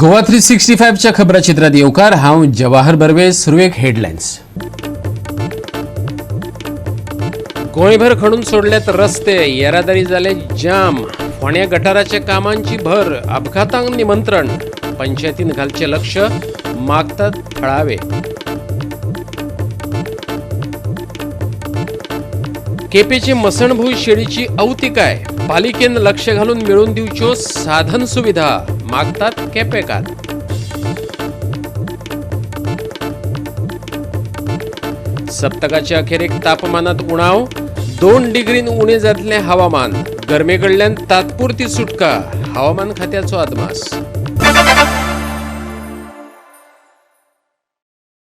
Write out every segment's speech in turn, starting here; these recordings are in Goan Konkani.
गोवा 365च्या खबराचित्रात येवकार. हांव जवाहर बर्वे. सुरवेक हेडलायन्स. गोंयभर खणून सोडल्यात रस्ते, येरादारी जाले जाम. फोंड्या गटाराच्या कामांची भर, अपघातांक निमंत्रण. पंचायतीन घालचें लक्ष, मागतात थळावे. केपेचे मसणभूंय शेळीची अवतिकाय, पालिकेन लक्ष घालून मेळून दिवच्यो साधन सुविधा, मागतात केपेकार. सप्तकाच्या अखेरेक तापमानात उणाव, 2 डिग्रीन उणें जातलें हवामान. गरमे कडल्यान तात्पुरती सुटका, हवामान खात्याचो अदमास.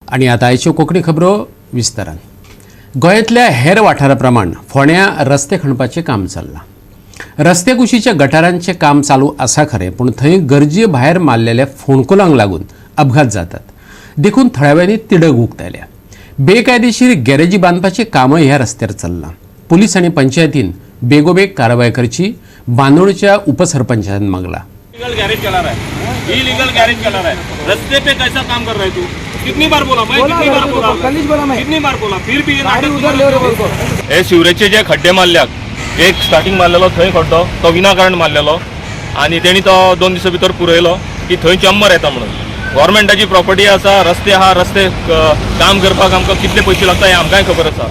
आनी आतां आयच्यो कोंकणी खबरो विस्तारान. गोंयांतल्या हेर वाठारा प्रमाण फोंड्या रस्ते खणपाचें काम चल्लां. रस्ते कुशीच्या गटारांचें काम चालू आसा खरें, पूण थंय गरजे भायर मारलेल्या फोंडकुलांक लागून अपघात जातात. देखून थळाव्यांनी तिडक उक्तायल्या. बेकायदेशीर गॅरेजी बांदपाचें कामय ह्या रस्त्यार चल्लां. पुलीस आनी पंचायतीन बेगोबेग कारवाय करची, बांदोडच्या उपसरपंचान मागला. इलीगल गैरेज चला रहा है, इलीगल गैरेज चला रहा है. रस्ते पे कैसा काम कर रहा है तू? कितनी बार बोला मैं? बोला कितनी बार भाई, बोला? कल ही बोला मैं. कितनी बार बोला, फिर भी ये गाड़ी नाटक उधर ले रहे बोल को. हे शिवरेचे जे खड्डे मारल्यात, एक स्टार्टींग मारलेलो थंय खड्डो, तो विनाकारण मारलेलो आनी तेणी तो 2 दिसां भितर पुरयलो की थंय चंबर येता म्हणून. गव्हर्मेंटाची प्रॉपर्टी आसा, रस्ते आहा, रस्ते काम करपाक आमकां कितले पयशे लागता हें आमकांय खबर आसा.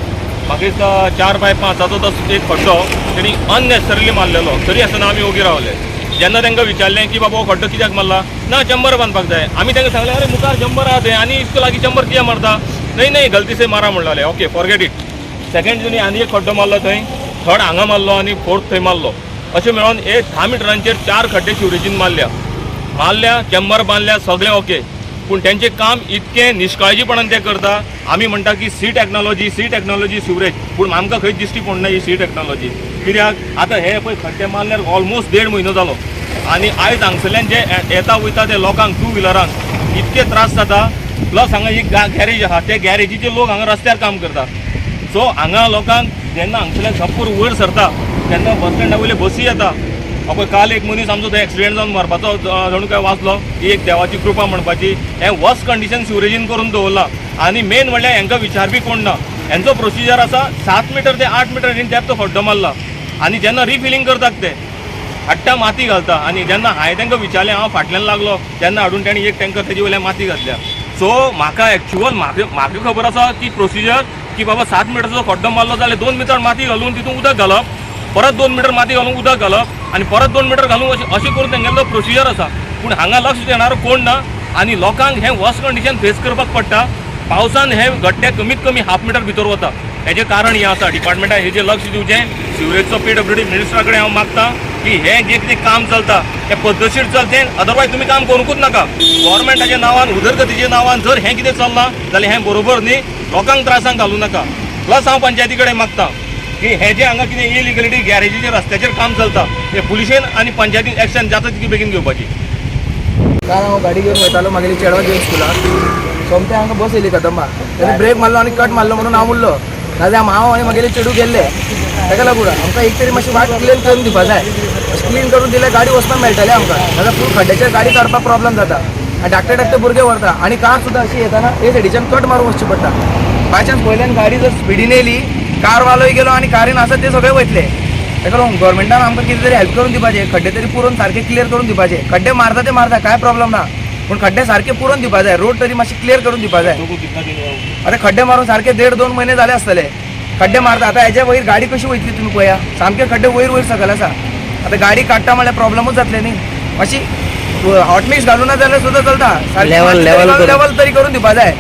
म्हाका दिसता 4 बाय 5 तो एक खड्डो तेणी अननेसेसरीली मारलेलो, तरी आसतना आमी ओगी रावले. जेन्ना तांकां विचारलें की बाबा हो खड्डो कित्याक मारला, ना चंबर बांदपाक जाय. आमी तांकां सांगलें अरे मुखार चंबर आहा थंय आनी इतको लागीं चंबर कित्याक मारता? नाही नाही, गलती से मारा म्हणलें. Okay, forget it. Second तेणी आनी एक खड्डो मारलो थंय, थर्ड हांगा मारलो आनी फोर्थ थंय मारलो. अशें मेळोन एक 10 मिटरांचेर 4 खड्डे शिवरेजीन मारल्या मारल्या, चेंबर बांदल्या, सगळें ओके. पूण तेंचें काम इतकें निश्काळजीपणान ते करता. आमी म्हणटा की C technology, C technology sewerage, पूण आमकां खंय दिश्टी पडना ही सी टेक्नॉलॉजी. कित्याक आतां हे पळय खड्डे मारल्यार ऑलमोस्ट 1.5 म्हयनो जालो आनी आयज हांगसरल्यान जे येता वयता ते लोकांक, टू व्हिलरांक इतके त्रास जाता. प्लस हांगा एक गॅरेज आहा, ते गॅरेजीचे लोक हांगा रस्त्यार काम करता. सो हांगा लोकांक जेन्ना हांगसरल्यान सप्पूर वयर सरता तेन्ना बस स्टँडा वयले बसी येता. पळय काल एक मनीस आमचो थंय एक्सिडेंट जावन मरपाचो जणू काय वाचलो. ही एक देवाची कृपा म्हणपाची. हें वर्स कंडिशन सिवरेजीन करून दवरलां आनी मेन म्हणल्यार हेंकां विचारपी कोण ना. हेंचो प्रोसिजर आसा 7 मिटर ते 8 मिटर हेणी डेप्थ खड्डो मारला आनी जेन्ना रिफिलींग करतात ते हाडटा माती घालता. आनी जेन्ना हांवें तांकां विचारलें, हांव फाटल्यान लागलो तेन्ना हाडून ताणें एक टँकर तेजे वयल्यान माती घातल्या. सो म्हाका एक्चुअल म्हाका खबर आसा की प्रोसिजर की बाबा 7 मिटरचो खड्डो मारलो जाल्यार 2 मिटर माती घालून तितून उदक घालप, परत 2 मिटर माती घालून उदक घालप आनी परत 2 मिटर घालून अशें अशें करून तेंगेलो प्रोसिजर आसा. पूण हांगा लक्ष देणारो कोण ना आनी लोकांक हें वर्स कंडिशन फेस करपाक पडटा. पावसान हे गड्डे कमीत कमी हाफ मिटर भितर वता. हेजें कारण हें आसा. डिपार्टमेंटान हेजेर लक्ष दिवचें. सिवरेजचो पीडब्ल्यूडी मिनिस्टरा कडेन हांव मागता की हें जें कितें काम चलता तें पद्दतशीर चलचें, अदरवायज तुमी काम करूंकूच नाका. गव्हर्मेंटाच्या नांवान, उदरगतीच्या नांवान जर हें कितें चल्लां जाल्यार हें बरोबर न्ही. लोकांक त्रासांक घालूं नाका. प्लस हांव पंचायती कडेन मागता की हें जें हांगा कितें इलिगलिटी गॅरेजीचेर रस्त्याचेर काम चलता तें पुलिशेन आनी पंचायतीन एक्शन जाता तितकी बेगीन घेवपाची. काल हांव गाडी घेवन वयतालो मागेली चेडवाक घेवन स्कुलाक. सोमते हांगा बस येयली कदंबा, तेणे ब्रेक मारलो आनी कट मारलो म्हणून हांव उरलो. नाजाल्यार हांव आनी मागेले चेडूं गेल्ले. ताका लागून आमकां एक तरी मातशी वाट क्लीन करून दिवपा जाय. अशें क्लीन करून दिल्यार गाडी वचपाक मेळटलें आमकां. नाजाल्यार फूल खड्ड्याचेर गाडी काडपाक प्रॉब्लम जाता आनी धाकटे धाकटे भुरगे व्हरता आनी कार सुद्दां अशी येताना हे सायडीच्यान कट मारून वचची पडटा. बाय चान्स वयल्यान गाडी जर स्पिडीन येयली, कार वालोय गेलो आनी कारीन आसा ते सगळे वयतले. ताका लागून गव्हर्मेंटान आमकां कितें तरी हेल्प करून दिवपाचें. खड्डे तरी पुरोवन सारके क्लियर करून दिवपाचे. खड्डे मारता ते मारता, कांय प्रॉब्लम ना, पूण खड्डे सारके पुरोवन दिवपा जाय. रोड तरी मातशी क्लियर करून दिवपा जाय. आतां खड्डे मारून सारके 1.5-2 म्हयने जाले आसतले खड्डे मारता. आतां हेच्या वयर गाडी कशी वयतली तुमी पळया. सामके खड्डे वयर वयर सकयल आसा. आतां गाडी काडटा म्हणल्यार प्रॉब्लमूच जातले न्ही. मातशी हॉट मिक्स घालूं ना जाल्यार सुद्दां चलता. लेवल तरी करून दिवपा जाय.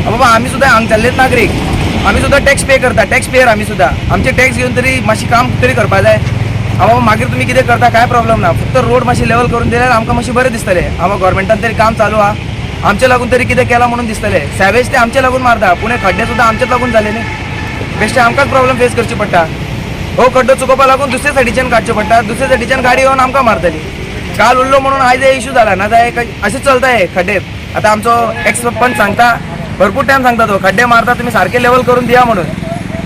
बाबा आमी सुद्दां हांगसरलेच नागरीक, आमी सुद्दां टॅक्स पे करता, टॅक्स पेयर आमी सुद्दां. आमचे टॅक्स घेवन तरी मातशी काम तरी करपा जाय. बाबा मागीर तुमी कितें करता कांय प्रॉब्लम ना, फक्त रोड मातशी लेवल करून दिल्यार आमकां मातशें बरें दिसतलें. आमकां गव्हर्मेंटान तरी काम चालू आहा, आमचे लागून तरी कितें केलां म्हणून दिसतलें. सॅवेज ते आमचे लागून मारता, पूण हे खड्डे सुद्दां आमचेच लागून जाले न्ही. बेश्टे आमकांच प्रॉब्लम फेस करची पडटा. हो खड्डो चुकोवपा लागून दुसरे सायडीच्यान काडचें पडटा, दुसरे सायडीच्यान गाडी येवन आमकां मारतली. काल उरलो म्हणून आयज हे इशू जाला, ना जाल्यार अशें चलता हे खड्डे. आतां आमचो एक्स पंच सांगता, भरपूर टायम सांगता तो, खड्डे मारता तुमी सारके लेवल करून दिया म्हणून,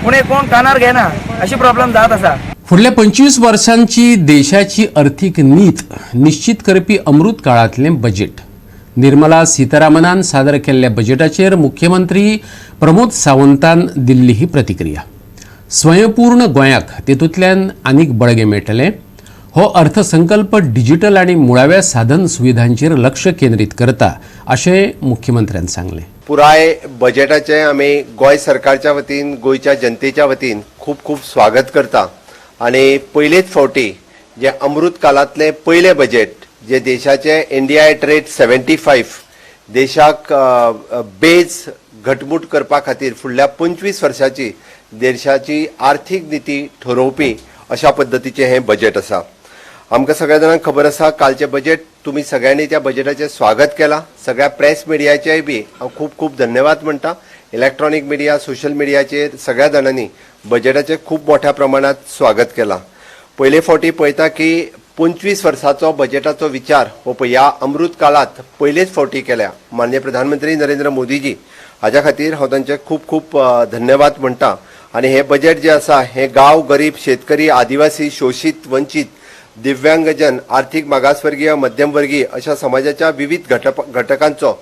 पूण हे कोण कानार घेना. अशी प्रॉब्लम जात आसा. फुडल्या 25 वर्सांची देशाची अर्थीक नीत निश्चित करपी अमृत काळांतलें बजेट. निर्मला सीतारामनान सादर केल्ल्या बजेटाचेर मुख्यमंत्री प्रमोद सावंतान दिल्ली ही प्रतिक्रिया. स्वयंपूर्ण गोंयाक तेतूंतल्यान आनीक बळगें मेळटलें. हो अर्थसंकल्प डिजिटल आनी मुळाव्या साधन सुविधांचेर लक्ष केंद्रीत करता अशें मुख्यमंत्र्यान सांगलें. पुराय बजेटाचें आमी गोंय सरकारच्या वतीन, गोंयच्या जनतेच्या वतीन खूब खूब स्वागत करता आनी पयलेच फावटी जे अमृत कालांतलें पयलें बजेट जे देशाचे इंडिया एट रेट 75 देशाक बेज घटमूट करपा खातीर फुडल्या 25 वर्सांची देशाची आर्थीक निती ठरोवपी अशा पद्दतीचें हें बजेट आसा. आमकां सगळ्या जाणांक खबर आसा, कालचें बजेट तुमी सगळ्यांनी त्या बजेटाचें स्वागत केलां. सगळ्या प्रेस मिडियाचेय बी हांव खूब खूब धन्यवाद म्हणटा. इलेक्ट्रॉनीक मिडिया, सोशल मिडियाचेर सगळ्या जाणांनी बजेटाचें खूब मोठ्या प्रमाणांत स्वागत केलां. पयले फावटी पळयता की 25 वर्साचो बजेटाचो विचार हो ह्या अमृत काळांत पयलेच फावटी केल्या माननीय प्रधानमंत्री नरेंद्र मोदीजी, हाज्या खातीर हांव तांचे खूब खूब धन्यवाद म्हणटा. आनी हें बजेट जें आसा हें गांव, गरीब, शेतकरी, आदिवासी, शोशीत, वंचीत, दिव्यांगजन, आर्थीक मागासवर्गीय, मध्यमवर्गीय अशा समाजाच्या विविध घटकांचो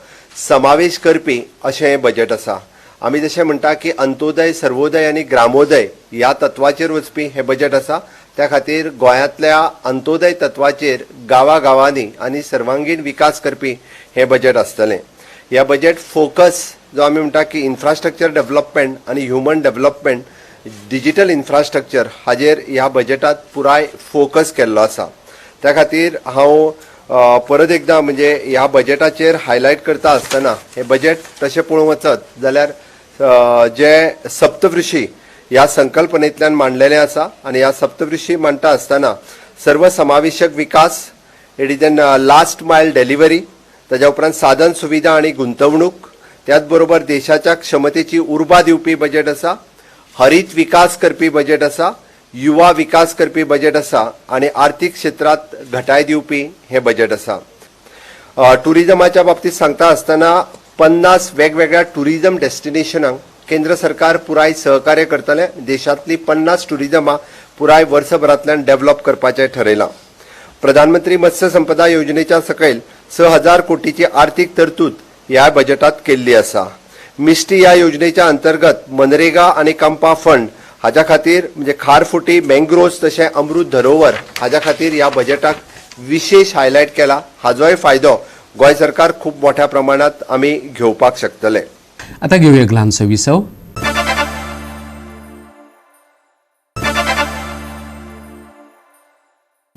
समावेश करपी अशें हें बजेट आसा. आमी जशें म्हणटा की अंत्योदय, सर्वोदय आनी ग्रामोदय ह्या तत्वाचेर वचपी हें बजेट आसा. त्या खातीर गोंयांतल्या अंत्योदय तत्वाचेर गांवागांवांनी आनी सर्वांगीण विकास करपी हें बजेट आसतलें. ह्या बजेट फोकस जो आमी म्हणटा की इन्फ्रास्ट्रक्चर डेव्हलपमेंट आनी ह्युमन डेव्हलपमेंट, डिजिटल इन्फ्रास्ट्रक्चर हाजेर ह्या बजेटात पुराय फोकस केल्लो आसा. त्या खातीर हांव परत एकदां म्हणजे ह्या बजेटाचेर हायलायट करता आसतना हें बजेट तशें पळोवंक वचत जाल्यार जे सप्तवृषी ह्या संकल्पनेंतल्यान मांडलेलें आसा आनी ह्या सप्तवृषी मांडटा आसतना सर्वसमावेशक विकास, it is an last mile delivery, ताज्या उपरांत साधन सुविधा आनी गुंतवणूक, त्याच बरोबर देशाच्या क्षमतेची उर्बा दिवपी बजेट आसा, हरीत विकास करपी बजेट आसा, युवा विकास करपी बजेट आसा आनी आर्थीक क्षेत्रांत घटाय दिवपी हें बजेट आसा. टुरिजमाच्या बाबतींत सांगता आसतना 50 वेगवेगळ्या टुरिजम डेस्टिनेशनांक केंद्र सरकार पुराय सहकार्य करतलें. देशांतली 50 टुरिजमां पुराय वर्सभरांतल्यान डेव्हलप करपाचें ठरयलां. प्रधानमंत्री मत्स्य संपदा योजनेच्या सकयल 6,000 कोटीची आर्थीक तरतूद ह्या बजेटात केल्ली आसा. मिस्टी ह्या योजनेच्या अंतर्गत मनरेगा आनी कंपा फंड हाज्या खातीर म्हणजे खारफुटी, मँग्रोव्स तशें अमृत धरोवर हाज्या खातीर ह्या बजेटाक विशेश हायलायट केला. हाजोय फायदो गोंय सरकार खूब मोठ्या प्रमाणात आमी घेवपाक शकतले. आतां घेवया एक ल्हानसो विसव.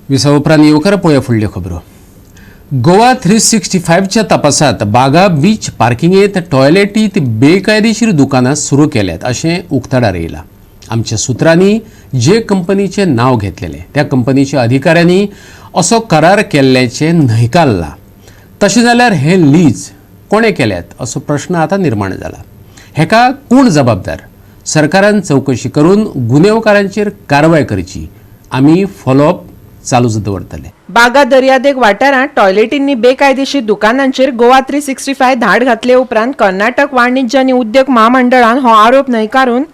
विसव उपरांत येवकार पळोवया फुडल्यो खबरो. गोवा 365च्या तपासात बागा बीच पार्किंगेत टॉयलेटीत बेकायदेशीर दुकानां सुरू केल्यात अशें उक्ताडार येयलां. आमच्या सुत्रांनी जे कंपनीचें नांव घेतलेलें त्या कंपनीच्या अधिकाऱ्यांनी असो करार केल्ल्याचें न्हयकारलां. तशें जाल्यार हे लीज कोणें केल्यात असो प्रश्न आतां निर्माण जाला. हेका कोण जबाबदार? सरकारान चवकशी करून गुन्यांवकारांचेर कारवाय करची. आमी फॉलोअप चालूच दवरतले. बागा दर्यादेग वाठारांत टॉयलेटींनी बेकायदेशीर दुकानांचेर गोवा 365 धाड घातले उपरांत कर्नाटक वाणिज्य आनी उद्योग म्हामंडळान हो आरोप न्हयकारून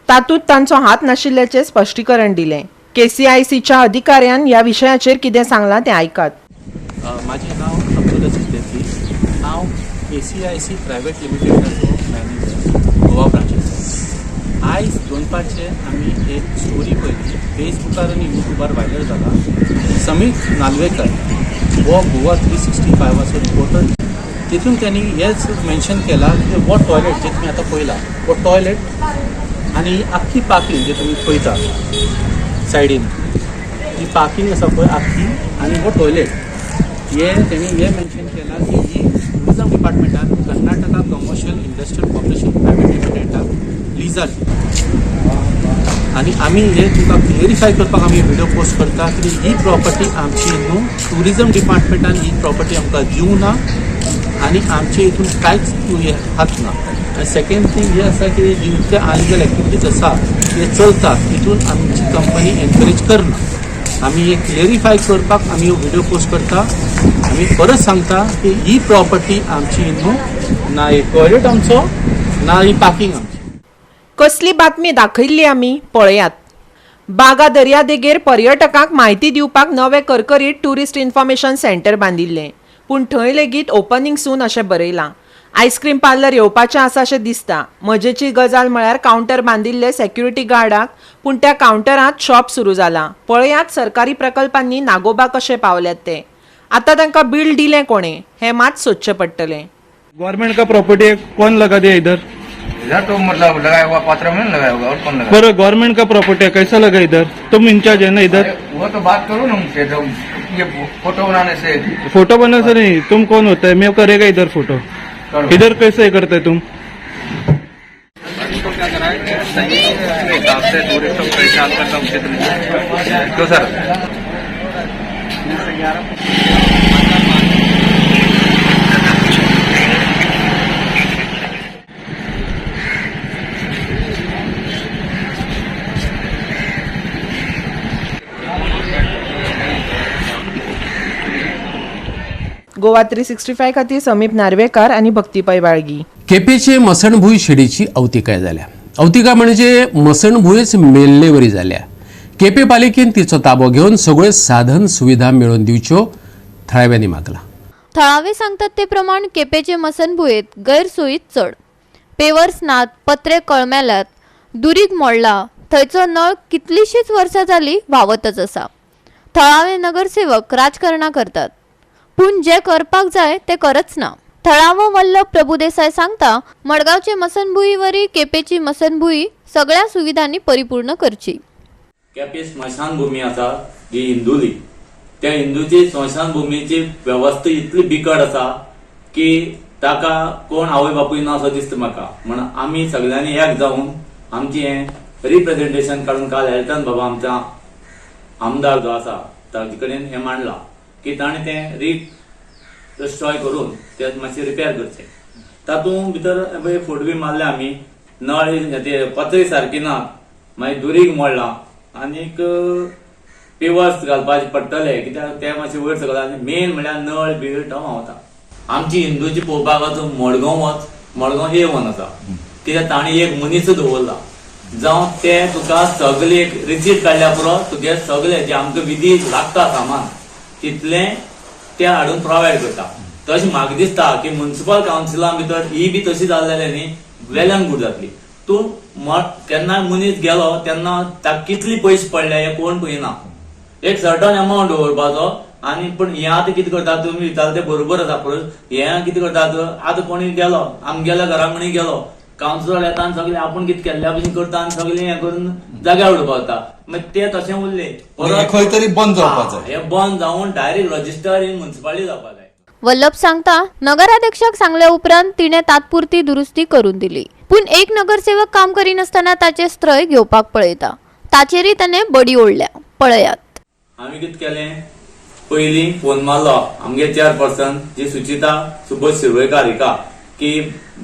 तातूंत तांचो हात नाशिल्ल्याचें स्पश्टीकरण दिलें. केसीआयसीच्या अधिकाऱ्यान ह्या विशयाचेर कितें सांगलां तें आयकात. म्हाजें नांव अब्दुल अजीज देसी. हांव केसीआयसी प्रायवेट लिमिटेडाचो मॅनेजर गोवा ब्रांचीचो. आयज दनपारचें आमी एक स्टोरी पळयली फेसबुकार आनी युट्यूबार व्हायरल जाला. समीर नाल्वेकर हो गोवा 365चो रिपोर्टर. तितून त्यांनी हेच मेन्शन केलां की हो टॉयलेट जे तुमी आतां पळयला हो टॉयलेट आनी आख्खी पार्किंग जे तुमी पळयता सायडीन ही पार्किंग आसा पळय आख्खी आनी हो टॉयलेट हे तेणी हे मेन्शन केलां की ही टुरिजम डिपार्टमेंटान Karnataka commercial industrial corporation private लिमिटेडाक लिजार. आनी आमी हे तुमकां क्लियरिफाय करपाक आमी व्हिडिओ पोस्ट करता की ही प्रॉपर्टी आमची न्हू, टुरिजम डिपार्टमेंटान ही प्रॉपर्टी आमकां दिवंक ना आनी आमचे हितून कांयच हात ना. आनी सेकेंड थींग हें आसा की जितके अनलिगल एक्टिविटीज आसा ते चलता तितून आमची कंपनी एनकरेज करना. आमी हे क्लियरिफाय करपाक आमी हो व्हिडिओ पोस्ट करता. आमी परत सांगता की ही प्रॉपर्टी आमची न्हू, ना ही टॉयलेट आमचो ना ही पार्किंग आमची. कसली बातमी दाखयल्ली आमी पळयात. बागा दर्यादेगेर पर्यटकांक म्हायती दिवपाक नवे करकरीत टुरिस्ट इन्फॉर्मेशन सेंटर बांदिल्लें. पूण थंय लेगीत ओपनिंग सून अशें बरयलां. आयस्क्रीम पार्लर येवपाचें आसा अशें दिसता. मजेची गजाल म्हळ्यार कावंटर बांदिल्ले सेक्युरिटी गार्डाक, पूण त्या कावंटरांत शॉप सुरू जालां. पळयात सरकारी प्रकल्पांनी नागोबा कशे पावल्यात ते. आतां तांकां बील दिलें कोणें हें मात सोदचें पडटलें. गवर्नमेंट का प्रॉपर्टी है, कौन लगा दिया इधर? इधर तो मतलब लगाया हुआ पात्र में लगाया होगा और कौन लगाया? पर गवर्नमेंट का प्रॉपर्टी है, कैसा लगा इधर? तुम इंचार्ज है ना इधर? अरे, वो तो बात करो ना उनसे, जो ये फोटो बनाने से। फोटो बना से नहीं, तुम कौन होता है? मैं करेगा इधर फोटो। करो। इधर कैसे करते तुम? तो क्या करा है हिसाब से टूरिस्ट को परेशान करना उचित नहीं। क्यों sir? Goa 365 खातीर समीप नार्वेकार आनी भक्ती पै बाळगी. केपेचे मसणभूंय शेडीची अवतिकाय जाल्या. अवतिकाय म्हणजे मसणभूंयच मेल्लेवरी जाल्या. केपे पालिकेन तिचो ताबो घेवन सगळ्यो साधन सुविधा मेळोवन दिवच्यो थळाव्यांनी मागला. थळावे सांगतात ते प्रमाण केपेचे मसणभुंयेत गैरसोयीत चड. पेवर्स नात, पत्रे कळमेल्यात, दुरीग मोडला, थंयचो नळ कितलींशींच वर्सां जालीं व्हांवतच आसा. थळावे नगरसेवक राजकारणां करतात, पूण जें करपाक जाय तें करच ना. थळावो वल्लभ प्रभुदेसाय सांगता, मडगांवचे मसणभुंयेवरी केपेची मसणभूंय सगळ्या सुविधांनी परिपूर्ण करची. केपें स्मशानभूमी आसा जी हिंदुली, त्या हिंदूची स्मशानभूमीची वेवस्था इतली बिकट आसा की ताका कोण आवय बापूय ना असो दिसता म्हाका. म्हण आमी सगळ्यांनी एक जावन आमचें हें रिप्रेझेंटेशन काडून काल एल्टन बाबा आमचा आमदार जो आसा ताजे कडेन हें मांडलां की ताणें तें रिस्ट्रॉय करून तें मातशें रिपेर करचें. तातूंत भितर पळय फोट बी मारले आमी, नळ ते पत्रे सारकी नात, मागीर दुरीग मोडलां आनीक पेवर्स घालपाचे पडटले कित्याक ते मातशे वयर सकयल आनी मेन म्हणल्यार नळ बीळ तो व्हांवता. आमची हिंदूची पळोवपाक वच मडगांव वच, मडगांव A1 आसा कित्याक ताणें एक मनीस दवरला जावं ते तुका सगळे एक रिसीट काडल्या पुरो, तुगे सगळे जे आमकां विधी लागता सामान तितलें ते हाडून प्रोवायड करता. तशें म्हाका दिसता की म्युनिसिपल कावन्सिला भितर ही बी तशी जाली जाल्यार न्ही वेल एंड गूड जातली. तूं केन्ना मनीस गेलो तेन्ना ताका कितले पयशे पडले हे कोण पळयना, एक सर्टन अमावंट दवरपाचो. आनी पूण हें आतां कितें करतात तुमी विचारता तें बरोबर आसा, पूण हें कितें करतात आतां कोणी गेलो आमगेल्या घरा कोणी गेलो कावन्सिलर येता आनी सगळें आपूण कितें केल्ल्या भशेन करता आनी सगळें हें करून जाग्यार उडोवपाक वता, मागीर तें तशें उरलें हे खंय तरी बंद जावपाक जाय. हें बंद जावन डायरेक्ट रजिस्टर इन म्युनिसिपालिटी जावपाक जाय. वल्लभ सांगता, नगराध्यक्षाक सांगल्या उपरांत तिणें तात्पुरती दुरुस्ती करून दिली, पूण एक नगरसेवक काम करिनासतना ताचें स्त्रय घेवपाक पळयता. ताचेरय ताणें बडी ओडल्या. पळयात. आमी कितें केलें, पयलीं फोन मारलो आमगे चेअरपर्सन जी सुचिता सुबोध शिरवयकार हिका की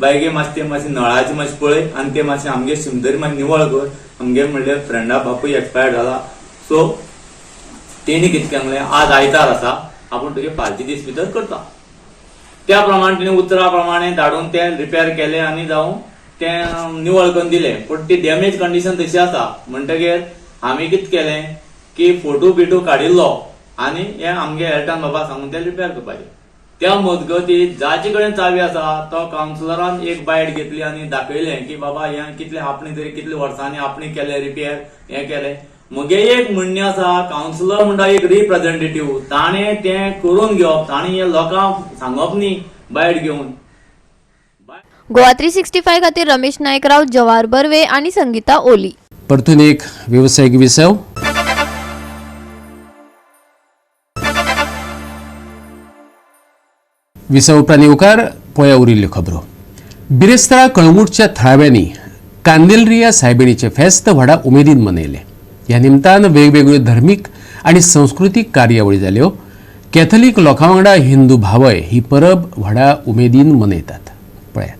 बायगे मातशें तें मातशें नळाचें मातशें पळय आनी तें मातशें आमगे शिमतरी मातशें निवळ कर, आमगे म्हणलें फ्रेंडा बापूय एक्सपायर्ड जाला. सो तेणी कितें केलें, आज आयतार आसा आपूण तुगे फालचे दीस भितर करता. त्या प्रमाणे तिणें उतरा प्रमाणे धाडून तें रिपेर केलें आनी जावं तें निवळ करून दिलें. पूण ती डॅमेज कंडिशन तशी आसा म्हणटगीर आमी कितें केलें की फोटो बिटो काडिल्लो आनी हे आमगे एल्टन बाबा सांगून तें रिपेर करपाचें. त्या मजगती जाचे कडेन चावी आसा तो कावन्सिलरान एक बायट घेतली आनी दाखयलें की बाबा हें कितले आपणे तरी कितले वर्सांनी आपणे केलें रिपेर हें केलें. मगे एक म्हणणें आसा, कावन्सिलर म्हणटा एक रिप्रेझेंटेटीव, ताणें तें करून घेवप, ताणें हें लोकांक सांगप न्ही बायट घेवन. गोवा 365 खातीर रमेश नायकराव, जवाहर बर्वे आनी संगीता ओली. परतून एक वेवसायीक विसव. विसव उपरांत येवकार पळया उरिल्ल्यो खबरो. बिरेस्तारा कळंगूटच्या थळाव्यांनी कांदेलरिया सायबिणीचें फेस्त व्हडा उमेदीन मनयलें. ह्या निमतान वेगवेगळ्यो धर्मीक आनी संस्कृतीक कार्यावळी जाल्यो. कॅथलिक लोकां वांगडा हिंदू भावय ही परब व्हडा उमेदीन मनयतात. पळयात.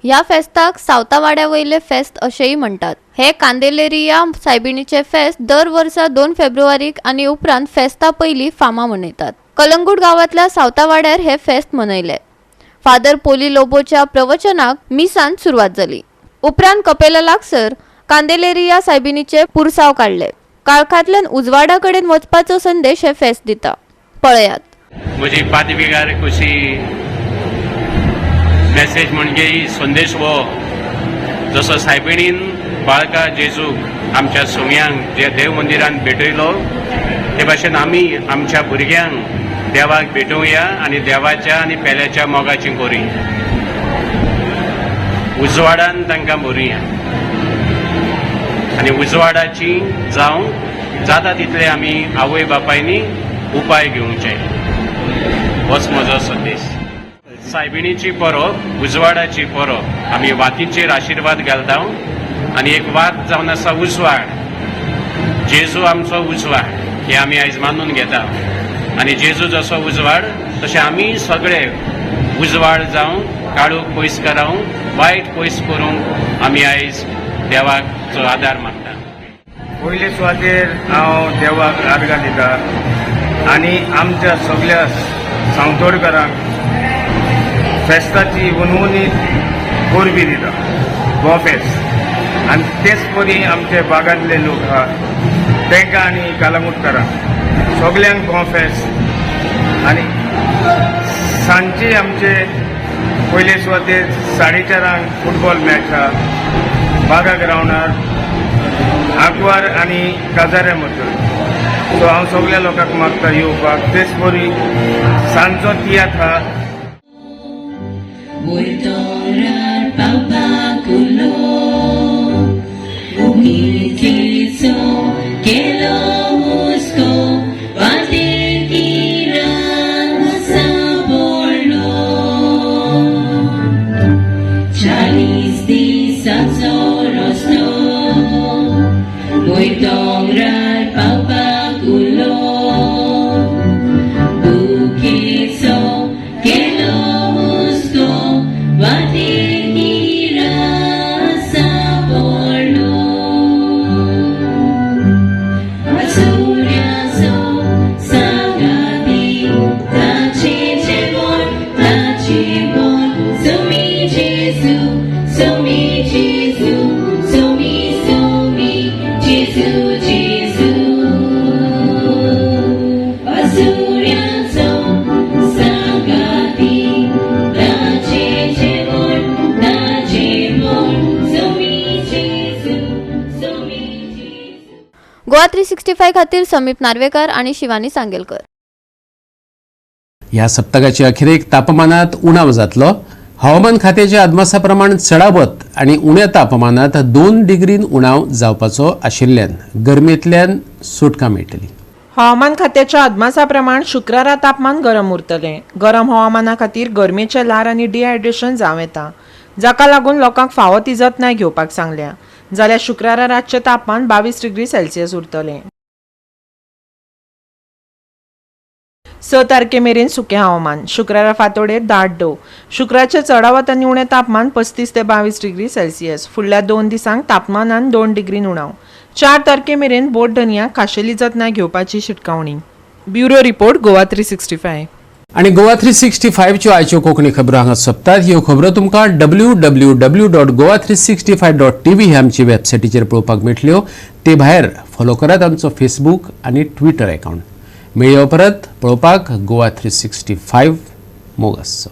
ह्या फेस्ताक सावतावाड्या वयले फेस्त अशेंय म्हणटात. हे कांदेलेरिया सायबिणीचे फेस्त दर वर्सा 2 फेब्रुवारीक आनी उपरांत फेस्ता पयलीं फामा मनयतात. कलंगूट गांवांतल्या सावतावाड्यार हे फेस्त मनयले. फादर पोली लोबोच्या प्रवचनाक मिसान सुरवात जाली. उपरांत कपेला लागसर कांदेलेरिया सायबिणीचे पुरसाव काडले. काळखांतल्यान उजवाडा कडेन वचपाचो संदेश हे फेस्त दिता. पळयात. म्हजी पादविगार कशी मेसेज म्हणजे संदेश हो जसो सायबिणीन बाळका जेजूक आमच्या सुम्यांक जे देव मंदिरान भेटयलो ते भाशेन आमी आमच्या भुरग्यांक देवाक भेटोवया आनी देवाच्या आनी पेल्याच्या मोगाची करुया, उजवाडान तांकां भरुया आनी उजवाडाची जावं जाता तितले आमी आवय बापायनी उपाय घेवचे, होच म्हजो संदेश. सायबिणीची परब उजवाडाची परब, आमी वातींचेर आशिर्वाद घालता आनी एक वात जावन आसा उजवाड, जेजू आमचो उजवाड हे आमी आयज मानून घेता आनी जेजू जसो उजवाड तशें आमी सगळे उजवाड जावं, काळोख पयस करावं, वायट पयस करूंक आमी आयज देवाचो आदार मागता. पयले सुवातेर हांव देवाक आर्गां दिता आनी आमच्या सगल्या सांवतोडकारांक फेस्ताची हुनहुनीत परबी दिता, गो फेस्त. आनी तेच परी आमचे बागांतले लोक आहा तांकां आनी कालांगुटकारांक सगल्यांक गो फेस्त. आनी सांजचे आमचे पयले सुवातेर 4:30 फुटबॉल मॅच आहा बागा ग्रावंडार आंकवार आनी काजाऱ्या मदलो. सो हांव सगल्या लोकांक मागता येवपाक. तेच परी सांजचो तियात्र आहा. गोवा 365 खातीर समीप नार्वेकर आणि शिवानी सांगेलकर. ह्या सप्तकाचे अखेरेक तापमानात उणाव जातलो. हवामान खात्याच्या अदमासा प्रमाण चडावत आनी उण्या तापमानात 2 डिग्रीन उणाव जावपाचो आशिल्ल्यान गरमेंतल्यान सुटका मेळटली. हवामान खात्याच्या अदमासा प्रमाण शुक्रारा तापमान गरम उरतलें. गरम हवामाना खातीर गरमेचे ल्हार आनी डिहायड्रेशन जावं येता, जाका लागून लोकांक फावो ती जतनाय घेवपाक सांगल्या. जाल्यार शुक्रारा रातचें तापमान 22 डिग्री सेल्सियस उरतलें. 6 तारखे मेरेन सुकें हवामान. शुक्रारा फांतोडेर दाट दव. शुक्राचें चडावत आनी उणें तापमान 35 ते 22 डिग्री सेल्सियस. फुडल्या 2 दिसांक तापमानान 2 डिग्री उणाव. 4 तारखे मेरेन बोट धनयांक खाशेली जतनाय घेवपाची शिटकावणी. Bureau report, Goa 365. आनी गोवा 365च्यो आयच्यो कोंकणी खबरो हांगा सोंपतात. ह्यो खबरो तुमकां www.goa365.tv ह्या आमची वेबसायटीचेर पळोवपाक मेळटल्यो. ते भायर फॉलो करात आमचो फेसबूक आनी ट्विटर अकावंट. मेळया परत पळोवपाक गोवा 365. मोग आसचो.